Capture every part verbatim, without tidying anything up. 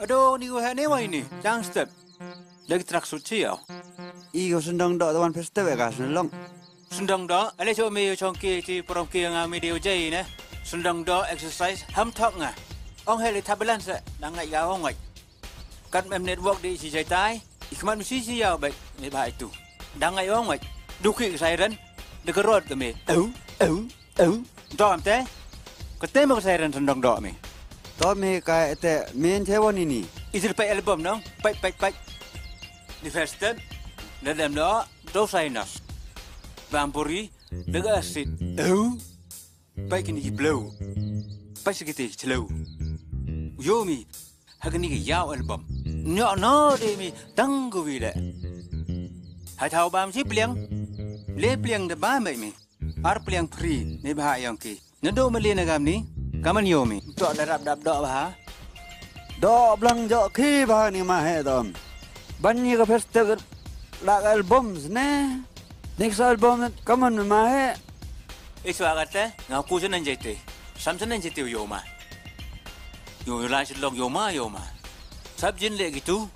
Ado ni ko ha ne wai ni. Jang step. Lagi track suit chi yau. I ko sendang dok tawan pestep ka sendang. Sendang dok, ale cho me yo chong ke ti prom ke nga me deu jai ne. Sendang dok exercise ham thok nga. Ong hele thabelan se, dang ngai ga ong ngai. Kat mem network di si jai tai. Ikhmat mesti si yau bai ne bai tu. Dang ngai ong ngai. Duki siren. Dekerot ke me. Au, au. Em, dok em te. Kete mo siren sendong dok mi. To mi ka te min te woni ni. Isil pai album nong. Pai pai pai. Di festen. Nadam do do sinus. Bampuri. Dega asid. Em. Pai kini ki blow. Pai sikiti chlo. Yo mi. Ha kini ki yau album. No no de mi tang ko wi le. Hai thau bam si pliang. Le pliang de ba mai mi. Ar pliang pri ne bha yong ki. Nado mali na gam ni. Kaman yo mi. Dok le rap dap dok bha. Dok blang jok ki bha ni ma he dom. Ban ni ka festival dak album ne. Next album kaman ma he. Iswa kate nga ku senan jete. Sam senan jete yo ma. Yo la silong yo ma yo ma. Sab jin le gitu.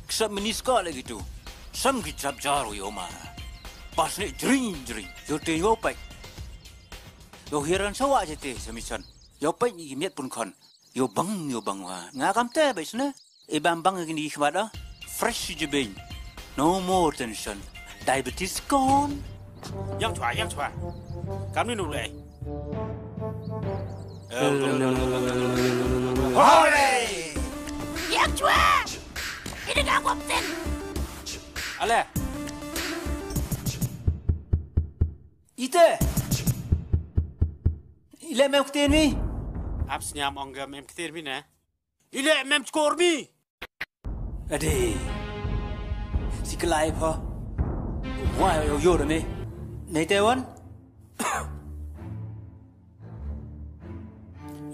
Sab mini sko le gitu. Sam ki sab jar yo ma. Pas ne jring jring. Yo te yo pai. Yo hiran sawa jete semisan. Yo pai ni miet pun kon. Yo bang yo bang wa. Nga kam te bai sene. E bang bang kini khmat ah. Fresh jebeng. No more tension. Diabetes kon. Yang chwa yang chwa. Kam ni nu le. Hore! Yang chwa. Ini ka kwapten. Ale. Ite. Ile mem ktir mi. Ap snyam ong ga mem ktir mi ne. Ile mem chkor mi. Ade. Siklai pha. Wa yo yo ne. Ne te wan.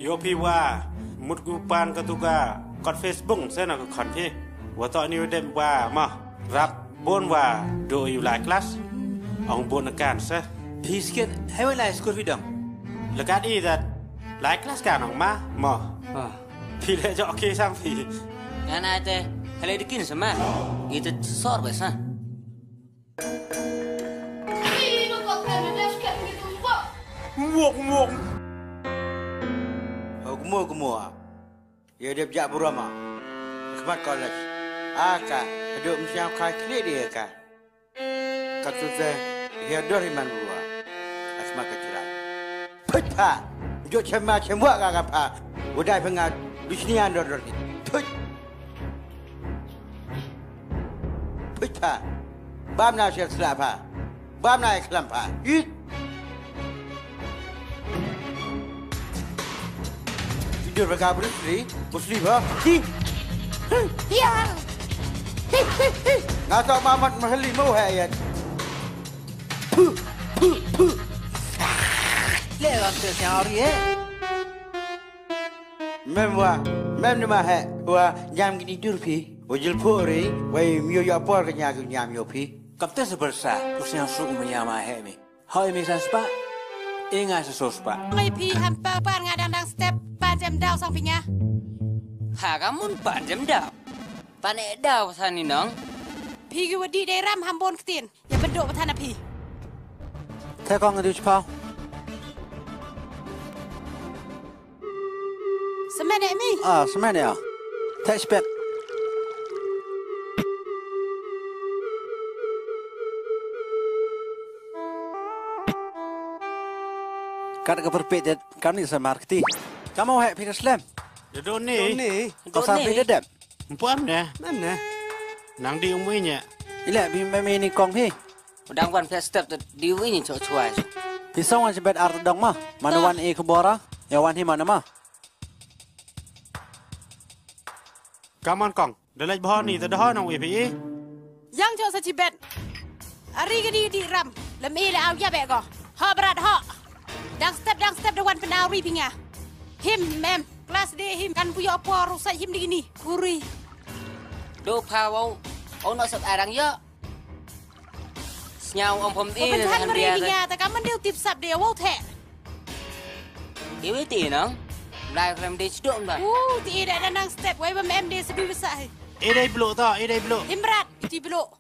Yo phi wa mut gu pan ka tu ka kot Facebook se na ka khon phi. Wa to ni dem wa ma rap bon wa do yu lai class. Ong bon kan se. Phi skit hai wa lai school phi dang. Lekat i dat lai class kan ong ma mo. Phi le jo ke sang phi. Ngan ai te hai le dikin sama. Ite sor ba sa. Ngok ngok. Gmo gmo. Ye dep jak burom ah. Khmat college. Aka, duk msiang kai klik dia ka. Katute, ye dor iman bua. Khmat ka chirai. Put pha. Jok chema chemwa ka ka pha. Udai pengat. Bisnian dor dor ni. Put. Put pha. Bam na siak sla pha. Bam na ikhlam pha. It. Tidur baka Bruce Lee, Bruce Lee ba. Hi. Ya. Hi, hi, hi. Nga tak mamat mahali mau hai ayat. Puh, puh, puh. Le ram tu siang hari eh. Mem wa, mem ni ma he, wa nyam gini dur phi. Wa jil phu ri, wa myo ya por ka nya ki nyam yo phi. Kam te sebersa, ku siang su ma ya ma he mi. Hoi mi san spa. Inga sa so spa. Ngai phi ham pa pan nga dang dang step pan jem daw sang phi nga. Ha ka mun pan jem daw. Pan e daw sa ni nong. Phi ki wadi dei ram ham bon ktin. Ya bedok batan phi. Te kong di chpau. Semen eh mi. Ah, semen ya. Te spek. Kat ka perpit det kani sa marketi. Kamu hek phi slem. Dodone. Dodone. Kau sa phi dedem. Mpuam ne. Mem ne. Nang di umui nya. Ile bi mem ini kong phi. Udang wan phe step tu di wi ni chok chuai. Phi song wan chibet ar dong ma. Mana wan e khubora. Ya wan hi mana ma. Kaman kong. Dalaj bhoni ta dahon ong ipi i. Yang jong sa chibet. Ari gadi di ram. Lem i le au ya be go. Ho brat ho. Dang step dang step da wan pynari pinga. Him mem. Class de him kan puyo por usai him di gini. Kuri. Do pha wau. Au no sep arang yo. Sñiaw ong pom i. Pynhan mari pinga ta kaman de u tip sap de wau the. Iwi ti nong. Blai khlem dei sdok blai. U ti i da nang step wei ba em de sbi bsa. Ê dei bluk to, ê dei bluk. Himrat ti bluk.